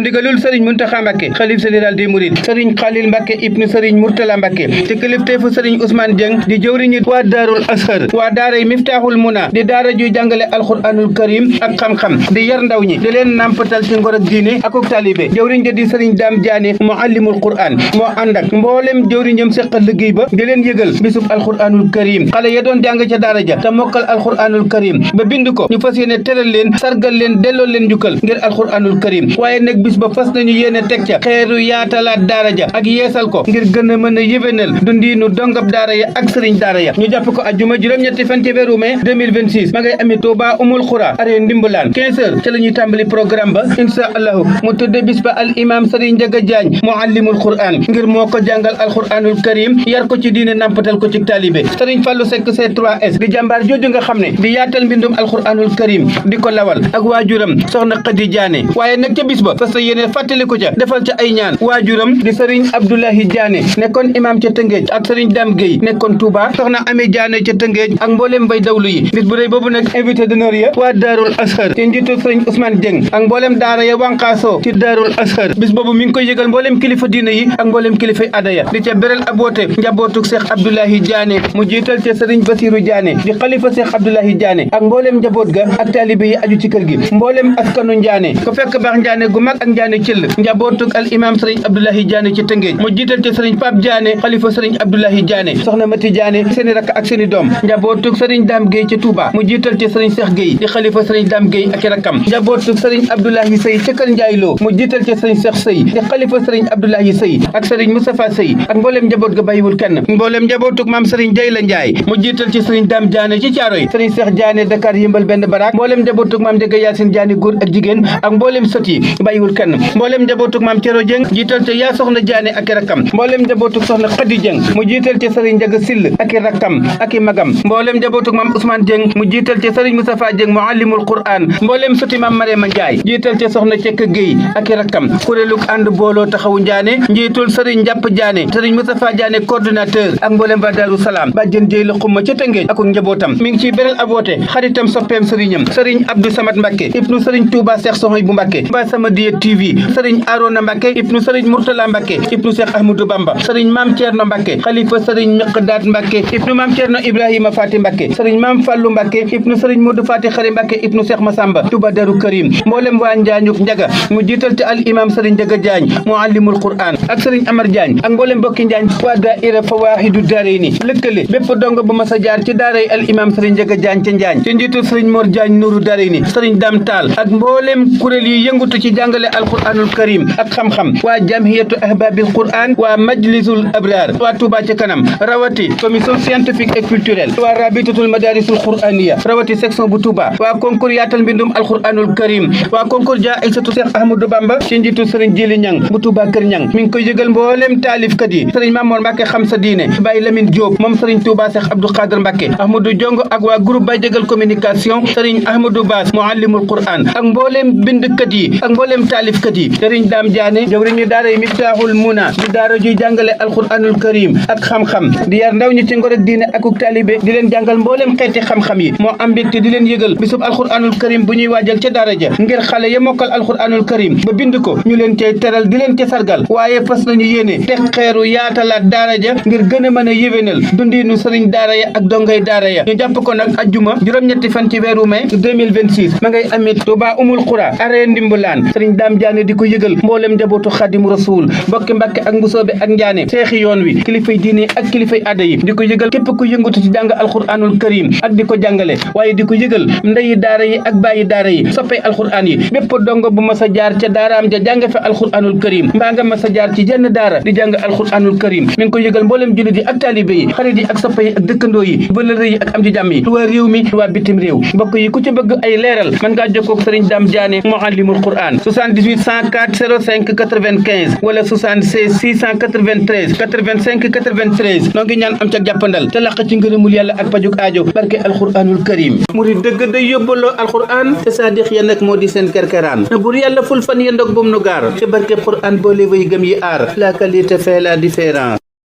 ndigalul sëriñ Muntaxa Mbàkke xalif général des mourides sëriñ Xalil Mbàkke ibnu sëriñ Murtala Mbàkke ci kilifteefu sëriñ Ousmane Dieng di jëwriñu waa daarul ashar waa daaray Miftaaxul Muna di daara juy jàngale alxuraanul karim ak xam-xam di yar ndaw ñi di leen nampatal ci ngor ak diine akuk taalibe jëwriñ ja di sëriñ Daam Jaane muallimul quraan moo ànd ak mboolem jëwriñam seqal liggéey ba di leen yëgal bisub alxuraanul karim xale ya doon jàng ca daara ja te mokkal alxuraanul karim ba bind ko ñu fas yéene teral leen sargal leen delloo leen njukkal ngir alxuraanul karim waaye nag bis ba fas nañu yéene teg ca xeeru yaatalaat daara ja ak yeesal ko ngir gën a mën a yéwénal dundiinu dongab daara ya ak sëriñ daara ya ñu jàpp ko ajjuma juróom-ñetti fan ci weeru mai 2026 ma ngay ami Touba Umul Xura are ndimbalaan 15 heures ca la ñuy tàmbali programme ba insha allahu mu tudde bis ba al imam sëriñ Njaga Jaañ muallimul Qur'an ngir moo ko jàngal alxuraanul karim yar ko ci diine nampatal ko ci taalibe sëriñ Fallou Seck C3S di jàmbaar jooju nga xam ne di yaatal mbindum alxuraanul karim di ko lawal ak waajuram soxna Xadi Jaane waaye nag ca bis ba fas yéene fàttaliku ca defal ca ay ñaan waajuram di sëriñ Abdoulahi Jaane nekkoon imam ca Tëngéej ak sëriñ Dam Gueye nekkoon Touba soxna Ami Jaane ca Tëngéej ak mbooleem mbay dawlu yi bis bu rëy boobu nag invité d'honneur ya waa daarul ashar ci njiitu sëriñ Ousmane Dieng ak mbooleem daara ya wànqaasoo ci daarul ashar bis boobu mi ngi koy yëgal mbooleem kilifa diina yi ak mbooleem kilifa aada ya di ca beral aboote njabootuk Cheikh Abdoulahi Jaane mu jiital ca sëriñ Basiru Jaane di xalifa Cheikh Abdoulahi Jaane ak mbooleem njaboot ga ak taalibe yi aju ci kër gi mbooleem askanu Njaane ko fekk baax Njaane gu mag ak Njaane cëll njabootuk al imam sëriñ Abdoulahi Jaane ci Tëngéej mu jiital ca sëriñ Pape Jaane xalifa sëriñ Abdoulahi Jaane soxna Mati Jaane seeni rakk ak seeni doom njabootuk sëriñ Dam Gueye ca Touba mu jiital ca sëriñ Cheikh Gueye di xalifa sëriñ Dam Gueye ak i rakkam njabootuk sëriñ Abdoulahi Sey ca kër Njaay Lo mu jiital ca sëriñ Cheikh Sey di xalifa sëriñ Abdoulahi Sey ak sëriñ Moustapha Sey ak mbooleem njaboot ga bàyyiwul kenn mbooleem njabootuk maam sëriñ Jayla Njaay mu jiital ci sëriñ Dam Jaane ci Caaroy sëriñ Cheikh Jaane Dakar yëmbal benn baraak mbooleem njabootuk maam Njëga Yaasin Jaane góor ak jigéen ak mbooleem sët yi bàyyiwul kenn mbooleem njabootuk maam Cero Jeng jiital ca yaa soxna Jaane ak i rakkam mbooleem njabootuk soxna Xadi Jeng mu jiital ca sëriñ Njaga Sill ak i rakkam ak i magam mbooleem njabootuk maam Ousmane Jeng mu jiital ca sëriñ Moustapha Jeng muallimul Qur'an mbooleem sëti maam Marema Njaay jiital ca soxna Cekk Géey ak i rakkam kuréeluk ànd booloo taxawu Njaane njiitul sëriñ Njàpp Jaane sëriñ Moustapha Jaane coordinateur ak mbooleem ba Daaru Salaam bàjjen Jéy la xumma ca Tëngéej ak njabootam mi ngi ciy beral aboote xaritam soppeem sëriñam sëriñ Abdou Samad Mbàkke ibnu sëriñ Touba Cheikh Soxoy bu Mbàkke ba sama diye TV sëriñ Arona Mbàkke ibnu sëriñ Murtala Mbàkke ibnu Cheikh Ahmadou Bamba sëriñ Maam Ceerno Mbàkke xalifa sëriñ Miqdaat Mbàkke ibnu Maam Ceerno Ibrahima Faati Mbàkke sëriñ Maam Fallu Mbàkke ibnu sëriñ Modou Faati Xari Mbàkke ibnu Cheikh Masamba Touba Daru Karim mboolem waa Njaañuk Njaga mu jiital ci al imam sëriñ Njaga Jaañ muallimul Qur'an ak sëriñ Amar Jaañ ak mboolem bokki Njaañ waa daayira Fawaahidu Daarayni lëkkale bépp dongo bu mas a jaar ci daaray al imam sëriñ Njaga Jaañ ca Njaañ ci njiitul sëriñ Mor Jaañ Nuuru Daarayni sëriñ Dam Taal ak mboolem kuréel yi yëngutu ci jàngale alquranul karim ak xam-xam waa jamhiyatu ahbabil Qur'an waa majlisul abrar waa Touba ca kanam rawati commission scientifique et culturelle waa rabitatul madarisul qur'aniya rawati section bu Touba waa concours yaatal mbindum alquranul karim waa concours jaa'isatu Cheikh Ahmadou Bamba ci njiitul sëriñ Jili Ñang bu Touba Kër Ñang mi ngi koy yëgal mboolem taalifkat yi sëriñ Mamoor Mbàkke xam sa diine Baye Lamine Diop moom sëriñ Touba Cheikh Abdou Khadr Mbàkke Ahmadou Jongo ak waa groupe Baye Jégal communication sëriñ Ahmadou Bass muallimul Qur'an ak mboolem bindkat yi ak mboolem taalifkat yi sëriñ Daam Jaane jawriñu daara yi Miftaaxul Muna di daara juy jàngale alquranul karim ak xam-xam di yar ndaw ñi ci ngor ak diine akuk taalibe di leen jàngal mboolem xeeti xam-xam yi moo am mbégte di leen yëgal bisub alquranul karim bu ñuy waajal ca daara ja ngir xale ya mokkal alquranul karim ba bind ko ñu leen cay teral di leen ca sargal waaye fas nañu yéene teg xeeru yaatalaat daara ja ngir gën a mën a yéwénal dundiinu sëriñ daara ya ak dongay daara ya ñu jàpp ko nag ajjuma juróom-ñetti fan ci weeru mai 2026 ma ngay amit Touba Umul Xura aree ndimbalaan sëriñ Daam Jaane di ko yëgal mboolem njabootu Xaadimu Rasuul bokki Mbàkke ak Mbusoobe ak Njaane seexi yoon wi kilifay diine ak kilifay aada yi di ko yëgal képp ku yëngatu ci jàng alquranul karim ak di ko jàngale waaye di ko yëgal ndeyi daara yi ak bàyyi daara yi soppay alquran yi bépp dongo bu mas a jaar ca daaraam ja jàng fa alquranul karim mbaa nga mas a jaar ci jenn daara di jàng alquranul karim mi ngi ko yëgal mboolem jullit yi ak taalibe yi xarit yi ak soppa yi ak dëkkandoo yi bëlëre yi ak am di jàmm yi waa réew mi waa bitim réew mbokk yi ku ci bëgg ay leeral mën ngaa jokkoo ak sëriñ Daam Jaane muallimul Qur'an 78 104 05 95 wala 76 693 85 93 noo ngi ñaan am ca jàppandal te laq ci ngërëmul yàlla ak pajuk aajo barke alquranul karim murid dëgg day yóbbaloo alquran te saadix ya nag moo di seen kerkeraan na bur yàlla ful fan ya ndog bum nu gaar te barke Qur'an boole way gëm yi aar la qualité fait la différence